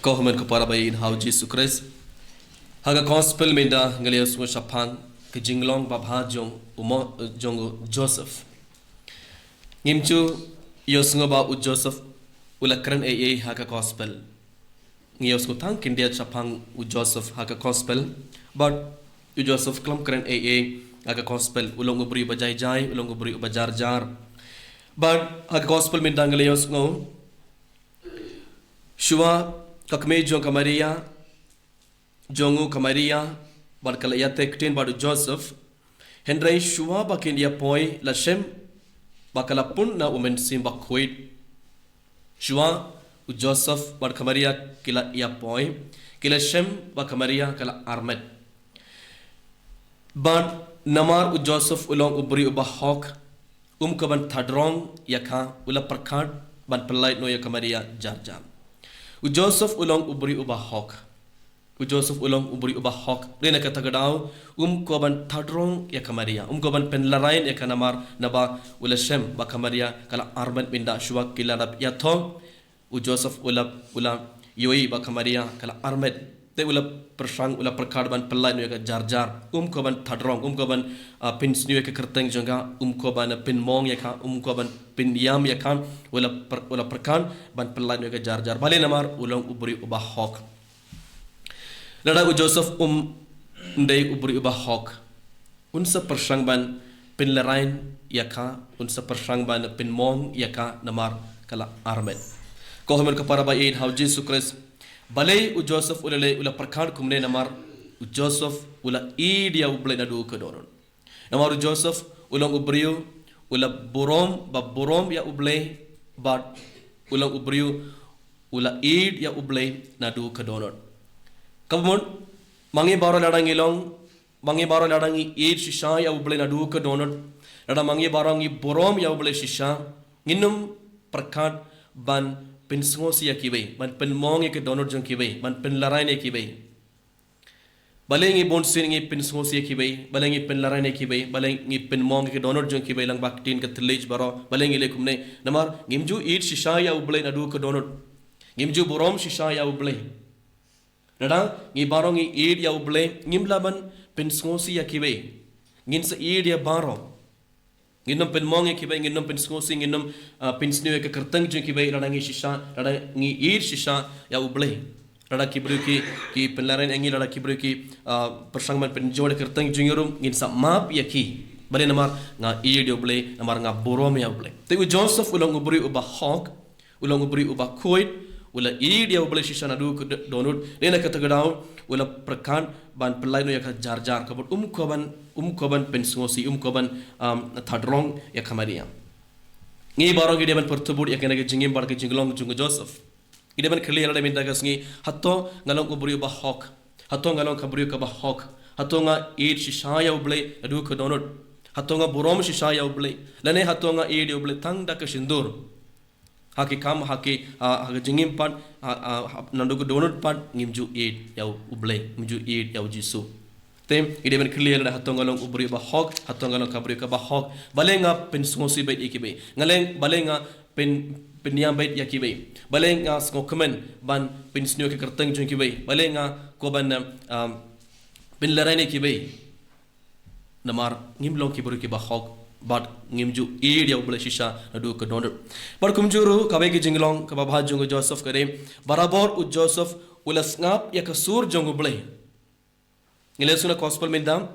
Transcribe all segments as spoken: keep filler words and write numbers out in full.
Ko hynmen ko para ba ïeit ha u Jisu Khrist. Ha ka gospel mynta ngi la ïohsngew shaphang ka jinglong babha jong u Mo-, jong u Joseph. Ngim ju ïohsngew ba u Joseph u la kren ei ei ha ka gospel. Ngi ïohsngew tang khyndiat shaphang u Joseph ha ka gospel. Bad u Joseph khlem kren ei ei ha ka gospel, u long u briew ba jai jai, u long u briew ba jar jar. Bad ha ka gospel mynta ngi la ïohsngew shuwa ka kmie jong ka Maria, jong u ka Maria, bad ka la ïatai ktien bad u Joseph. Hynrei shuwa ba kin ïa poi la shem ba ka la pun na u Mynsiem Bakhuid. Shuwa u Joseph bad ka Maria ki la ïa poi, ki la shem ba ka Maria ka la armet. Bad namar u Joseph u long u briew uba hok, um kwah ban thadrong ïa ka, u la pyrkhat ban pyllait noh ïa ka Maria jar jar. U Joseph u long u briew uba hok. U Joseph u long u briew uba hok. Dei na kata ka daw, um kwah ban thadrong ïa ka Maria, um kwah ban pynlehraiñ ïa ka namar naba u la shem ba ka Maria ka la armet mynta shuwa ki la dep ïathoh. U Joseph u la, u la ïohi ba ka Maria ka la armet. Te u la pyrshang, u la pyrkhat ban pyllait noh ïa ka jar jar. Um kwah ban thadrong, um kwah ban, ah, pynsniew ïa ka kyrteng jong ka, um kwah ban pynmong ïa ka, um kwah ban pynïam ïa ka, u la pyr-, u la pyrkhat ban pyllait noh ïa ka jar jar. Balei? Namar u long u briew uba hok. Lada u Joseph um dei u briew uba hok, un sa pyrshang ban pynlehraiñ ïa ka, un sa pyrshang ban pynmong ïa ka namar ka la armet. Ko hynmen ko para ba ïeit ha u Jisu Khrist. Balei u Joseph u la leh, u la pyrkhat kumne? Namar u Joseph u la ïeit ïa U Blei naduh ka dohnud. Namar u Joseph u long u briew u la burom, ba burom ïa U Blei, bad u long u briew u la ïeit ïa U Blei naduh ka dohnud. Kaba mut, ma ngi baroh lada ngi long, ma ngi baroh lada ngi ïeit shisha ïa U Blei naduh ka dohnud, lada ma ngi baroh ngi burom ïa U Blei shisha, ngin ym pyrkhat ban pynsngewsih ïa kiwei, ban pynmong ïa ka dohnud jong kiwei, ban pynlehraiñ ïa kiwei. Balei ngi bun sien ngi pynsngewsih ïa kiwei, balei ngi pynlehraiñ ïa kiwei, balei ngi pynmong ïa ka dohnud jong kiwei lyngba ka ktien ka thylliej baroh, balei ngi leh kumne? Namar ngim ju ïeit shisha ïa U Blei naduh ka dohnud. Ngim ju burom shisha ïa U Blei. Lada ngi baroh ngi ïeit ïa U Blei, ngim lah ban pynsngewsih ïa kiwei. Ngin sa ïeit ïa baroh. Ngin ym pynmong ïa kiwei, ngin ym pynsngewsih, ngin ym, ah, pynsniew ïa ka kyrteng jong kiwei, lada ngi shisha, lada ngi ïeit shisha ïa U Blei. Lada ki briew ki, ki pynlehraiñ ïa ngi, lada ki briew ki, ah, pyrshang ban pynjot ïa ka kyrteng jong ngi ruh, ngin sa map ïa ki. Balei? Namar nga ïeit ïa U Blei, namar nga burom ïa U Blei. Te u Joseph u long u briew uba hok, u long u briew uba khuid, u la ïeit ïa U Blei shisha naduh ka do-, dohnud, dei na kata ka daw, u la pyrkhat ban pyllait noh ïa ka jar jar, kaba mut um kwah ban, um kwah ban pynsngewsih, um kwah ban, um, thadrong ïa ka Maria. Ngi baroh ngi dei ban pyrthuh bud ïa kane ka jingim bad ka jinglong jong u Joseph. Ngi dei ban kylli ïa lade mynta ka sngi, hato nga long u briew uba hok, hato nga long ka briew kaba hok, hato nga ïeit shisha ïa U Blei naduh ka dohnud, hato nga burom shisha ïa U Blei, lane hato nga ïeit ïa U Blei tang da ka shyntur. Ha ki kam, ha ki, ha, ha ka jingim pat, ha, ha, ha, naduh ka dohnud pat, ngim ju ïeit ïa U Blei, ngim ju ïeit ïa U Jisu. Te, ngi dei ban kylli ïa lade, hato nga long u briew ba hok, hato nga long ka briew kaba hok. Balei nga pynsngewsih beit ïa kiwei. Nga leh, balei nga pyn, pynïam beit ïa kiwei. Balei nga sngewkmen ban pynsniew ka kyrteng jong kiwei. Balei nga kwah ban, um, pynlehraiñ ïa kiwei. Namar ngim long ki briew kiba hok, bad ngim ju ïeit ïa U Blei shisha naduh ka dohnud. Bad kumjuh ruh kawei ka jinglong kaba bha jong u Joseph ka dei, barabor u Joseph u la sngap ïa ka sur jong U Blei. Ngi leh shuh na gospel mynta,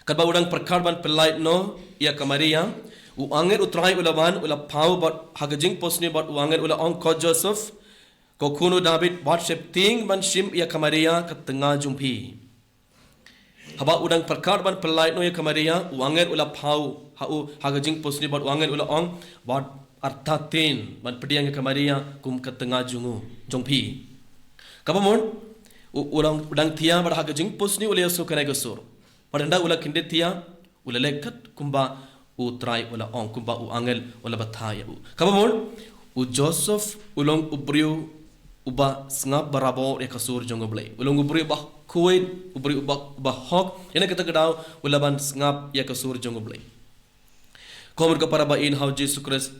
katba u dang pyrkhat ban pyllait noh ïa ka Maria, u angel U Trai u la wan, u la phaw bad ha ka jingphohsniew bad u angel u la ong, ko Joseph, ko khun u David, wat sheptieng ban shim ïa ka Maria ka tnga jong phi. Haba u dang pyrkhat ban pyllait noh ïa ka Maria, u angel u la phaw ha u ha ka jingphohsniew bad u angel u la ong, wat artatien ban pdiang ïa ka Maria kum ka tnga jong u, jong phi. Kaba mut, u, u dang, u dang thiah bad ha ka jingphohsniew u la ïohsngew kane ka sur. Bad ynda u la kyndit thiah, u la leh kat kumba U Trai u la ong, kumba u angel u la batai ïa u. Kaba mut, u Joseph u long u briew uba sngap barabor ïa ka sur jong U Blei. U long u briew uba khuid, u briew uba, uba hok. Ïa na kata ka daw u la ban sngap ïa ka sur jong U Blei. Ko mut ko para ba ïeit ha u Jisu Khrist,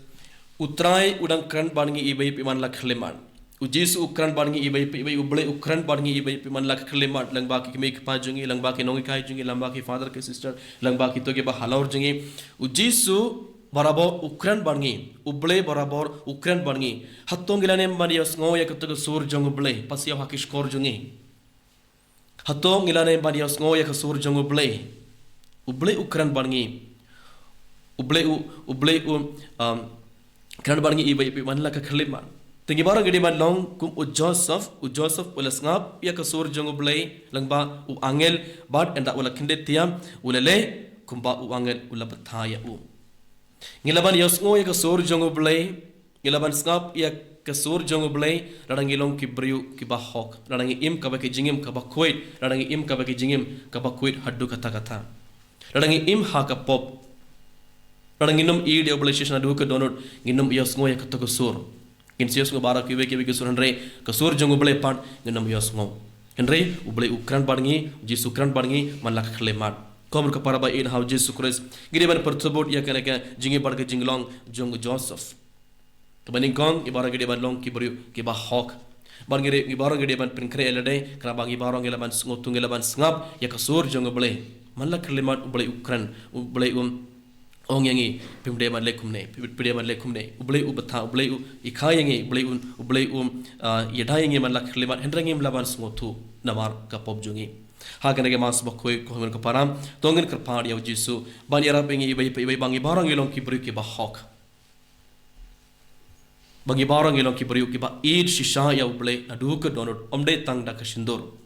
U Trai u dang kren bad ngi iwei pa iwei man la khyllipmat. U Jisu u kren bad ngi iwei pa iwei, U Blei u kren bad ngi iwei pa iwei man la ka khyllipmat, lyngba ki kmie ki kpa jong ngi, lyngba ki nonghikai jong ngi, lyngba ki father ki sister, lyngba kito kiba halor jong ngi. U Jisu barabor u kren bad ngi, U Blei barabor u kren bad ngi. Hato ngi lah ne em ban ïohsngew ïa kato ka sur jong U Blei pasiaw ha ki shkor jong ngi? Hato ngi lah ne em ban ïohsngew ïa ka sur jong U Blei? U Blei u kren bad ngi. U Blei u, U Blei u, um, kren bad ngi iwei pa iwei man la ka khyllipmat. Te ngi baroh ngi dei ban long kum u Joseph, u Joseph u la sngap ïa ka sur jong U Blei lyngba u angel, bad ynda u la kyndit thiah u la leh kumba u angel u la bthah ïa u. Ngi lah ban ïohsngew ïa ka sur jong U Blei, ngi lah ban sngap ïa ka sur jong U Blei lada ngi long ki briew kiba hok, lada ngi im kaba ki jingim kaba khuid, lada ngi im kaba ki jingim kaba khuid haduh katta katta. Lada ngi im ha ka pop, lada ngin ym ïeit ïa U Blei shisha naduh ka dohnud, ngin ym ïohsngew ïa kato ka sur. Ngin sa ïohsngew baroh kiwei kiwei ki sur, hynrei ka sur jong U Blei pat ngin ym ïohsngew. Hynrei U Blei u kren bad ngi, U Jisu u kren bad ngi man la ka khyllipmat. Ko hynmen ko para ba ïeit ha U Jisu Khrist, ngi dei ban pyrthuh bud ïa kane ka jingim bad ka jinglong jong u Joseph. Kaba nyngkong, ngi baroh ngi dei ban long ki briew kiba hok. Bad ngi dei, ngi baroh ngi dei ban pynkhreh ïa lade, khnang ba ngi baroh ngi lah ban sngewthuh, ngi lah ban sngap ïa ka sur jong U Blei. Man la ka khyllipmat U Blei u kren, U Blei u ong ïa ngi, phim dei ban leh kumne, phim dei ban leh kumne. U Blei u bthah, U Blei u hikai ïa ngi, U Blei u, U Blei u, ah, ïada ïa ngi man la ka khyllipmat, hynrei ngim lah ban sngewthuh namar ka pop jong ngi. Ha kane ka Mass bakhuid, ko hynmen ko para, to ngin kyrpad ïa U Jisu ban ïarap ïa ngi iwei pa iwei ba ngi baroh ngi long ki briew kiba hok. Ba ngi baroh ngi long ki briew kiba ïeit shisha ïa U Blei naduh ka dohnud, ym dei tang da ka shyntur.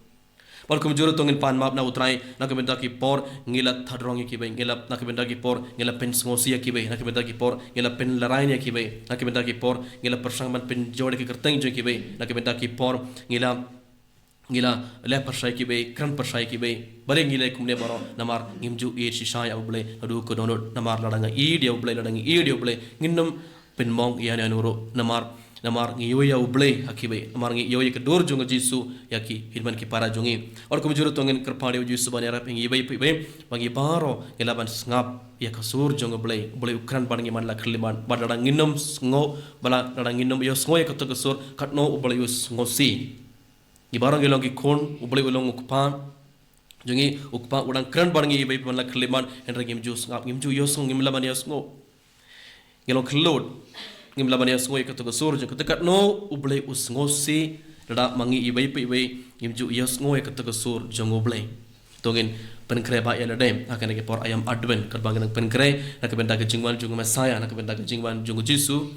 Bad kumjuh ruh to ngin pan map na U Trai, na ka bynta ki por ngi la thadrong ïa kiwei, ngi la, na ka bynta ki por ngi la pynsngewsih ïa kiwei, na ka bynta ki por ngi la pynlehrain ïa kiwei, na ka bynta ki por ngi la pyrshang ban pynjot ïa ki kyrteng jong kiwei, na ka bynta ki por ngi la, ngi la leh pyrshah ïa kiwei, kren pyrshah ïa kiwei. Balei ngi leh kumne baroh? Namar ngim ju ïeit shisha ïa U Blei naduh ka dohnud. Namar lada nga ïeit ïa U Blei, lada ngi ïeit ïa U Blei, ngin ym pynmong ïa uno uno ruh. Namar, namar ngi ïohi ïa U Blei ha kiwei, namar ngi ïohi ïa ka dur jong U Jisu ïa ki, hynmen ki para jong ngi. Bad kumjuh ruh to ngin kyrpad ïa U Jisu ban ïarap ïa ngi iwei pa iwei ba ngi baroh ngi lah ban sngap ïa ka sur jong U Blei. U Blei u kren bad ngi man la ka khyllipmat, bad lada ngin ym sngew, bad lada ngin ym ïohsngew ïa kato ka sur, katno U Blei u sngewsih? Ngi baroh ngi long ki khun, U Blei u long u kpa jong ngi, u kpa u dang kren bad ngi iwei pa iwei man la ka khyllipmat, hynrei ngim ju sngap, ngim ju ïohsngew, ngim lah ban ïohsngew. Ngi long khyllood, ngim lah ban ïohsngew ïa kato ka sur jong, kato katno U Blei u sngewsih lada ma ngi iwei pa iwei ngim ju ïohsngew ïa kato ka sur jong U Blei. To ngin pynkhreh bha ïa lade ha kane ka por aïom Advent, katba ngi dang pynkhreh na ka bynta ka jingwan jong u Messiah, na ka bynta ka jingwan jong u Jisu.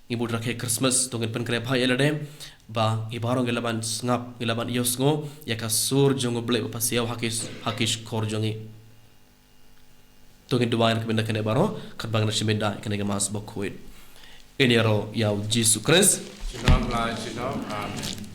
Ngi bud rakhe Christmas, to ngin pynkhreh bha ïa lade ba ngi baroh ngi lah ban sngap, ngi lah ban ïohsngew ïa ka sur jong U Blei ba pasiaw ha ki, ha ki shkor jong ngi. To ngin duwai na ka bynta kane baroh katba ngi shim bynta ïa kane ka Mass bakhuid. Ngin ïaroh ïa U Jisu Khrist. Junom la junom. Amen.